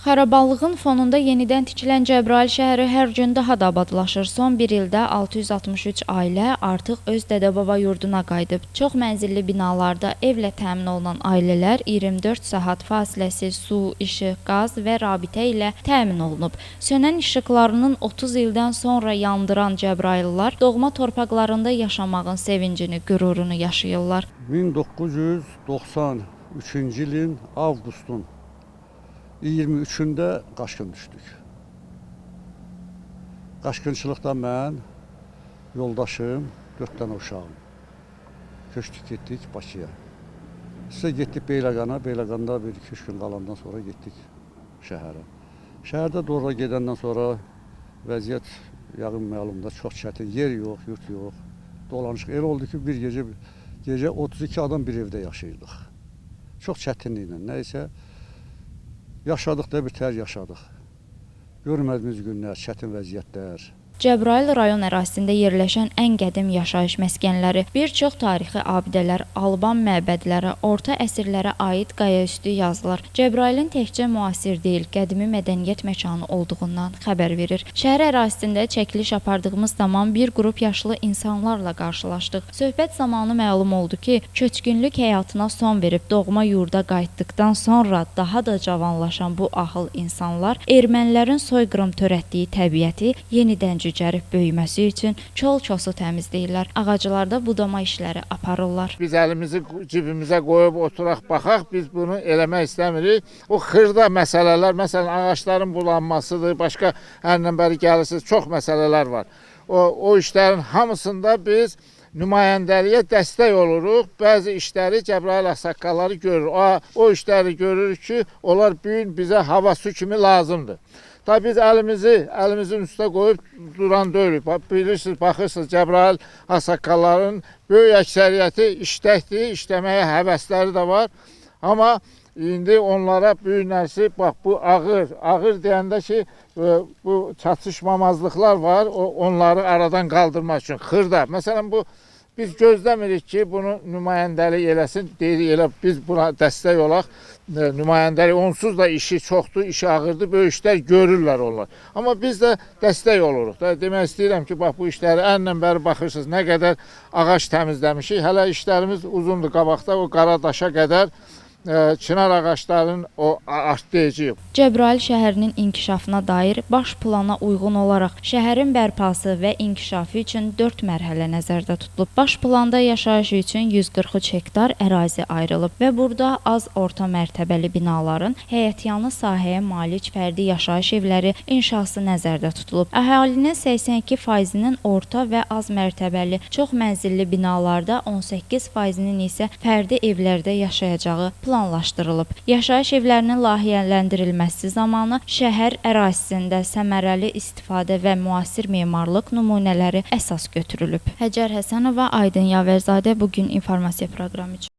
Xarabalığın fonunda yenidən tikilən Cəbrayıl şəhəri hər gün daha da abadlaşır. Son bir ildə 663 ailə artıq öz dədə-baba yurduna qayıdıb. Çox mənzilli binalarda evlə təmin olunan ailələr 24 saat fasiləsiz su, işıq, qaz və rabitə ilə təmin olunub. Sönən işıqlarının 30 ildən sonra yandıran Cəbrayıllılar doğma torpaqlarında yaşamağın sevincini, qürurunu yaşayırlar. 1993-cü ilin avqustun 23-ündə qaçqın düşdük. Qaçqınçılıqda mən, yoldaşım, 4 dənə uşağım. Köçdük, getdik Bakıya. Sizə getdik Beyləqana, Beyləqanda bir iki-üç gün qalandan sonra getdik şəhərə. Şəhərdə də orada gedəndən sonra vəziyyət yəqin məlumdur, çox çətin, yer yox, yurt yox. Dolanışıq elə oldu ki, bir gecə 32 adam bir evdə yaşayırdıq. Çox çətinliklə, nə isə yaşadıq da, bir tər yaşadıq. Görmədiyimiz günlər, çətin vəziyyətlər. Cəbrayıl rayon ərazisində yerləşən ən qədim yaşayış məskənləri, bir çox tarixi abidələr, Alban məbədləri, orta əsrlərə aid qayaüstü yazılar Cəbrayılın təkcə müasir deyil, qədimi mədəniyyət məkanı olduğundan xəbər verir. Şəhər ərazisində çəkiliş apardığımız zaman bir qrup yaşlı insanlarla qarşılaşdıq. Söhbət zamanı məlum oldu ki, köçkünlük həyatına son verib doğma yurda qayıtdıqdan sonra daha da cavanlaşan bu ahıl insanlar ermənilərin soyqırım törətdiyi təbiəti yenidən cücərib böyüməsi üçün kol-kosu təmizləyirlər, ağaclarda budama işləri aparırlar. Biz əlimizi cibimizə qoyub oturaq baxaq, biz bunu eləmək istəmirik. O xırda məsələlər, məsələn ağacların bulanmasıdır, başqa əndən bəri gəlirsiniz, çox məsələlər var. O işlərin hamısında biz nümayəndəliyə dəstək oluruq. Bəzi işləri Cəbrayıl ağsaqqalları görür. O işləri görürük ki, onlar bu gün bizə hava su kimi lazımdır. Tabii biz əlimizi əlimizin üstə qoyub duran deyilik. Bilirsiniz, baxırsınız Cəbrayıl ağsaqqalların böyük əksəriyyəti işləkdir, işləməyə həvəsləri də var. Amma indi onlara böyük nəsi bax bu ağır, ağır deyəndə ki, bu çatışmamazlıqlar var, onları aradan qaldırmaq üçün xırda. Məsələn bu biz gözləmirik ki, bunu nümayəndəlik eləsin. Deyirik elə biz buna dəstək olaq. Nümayəndəlik onsuz da işi çoxdur, işi ağırdır, böyük işlər görürlər onlar. Amma biz də dəstək oluruq da. Demək istəyirəm ki, bax bu işləri ənlə bəri baxırsınız, nə qədər ağac təmizləmişik. Hələ işlərimiz uzundur qabaqda, o qara daşa qədər çınar ağaclarının o artdıracağıq. Cəbrayıl şəhərinin inkişafına dair baş plana uyğun olaraq şəhərin bərpası və inkişafı üçün 4 mərhələ nəzərdə tutulub. Baş planda yaşayış üçün 143 hektar ərazi ayrılıb və burada az orta mərtəbəli binaların həyətyanı sahəyə malik fərdi yaşayış evləri inşası nəzərdə tutulub. Əhalinin 82%-nin orta və az mərtəbəli çox mənzilli binalarda, 18%-nin isə fərdi evlərdə yaşayacağı planlaşdırılıb. Yaşayış evlərinin layihələndirilməsi zamanı şəhər ərazisində səmərəli istifadə və müasir memarlıq nümunələri əsas götürülüb. Həcər Həsənova, Aydın Yavərzadə, Bu gün informasiya proqramı üçün.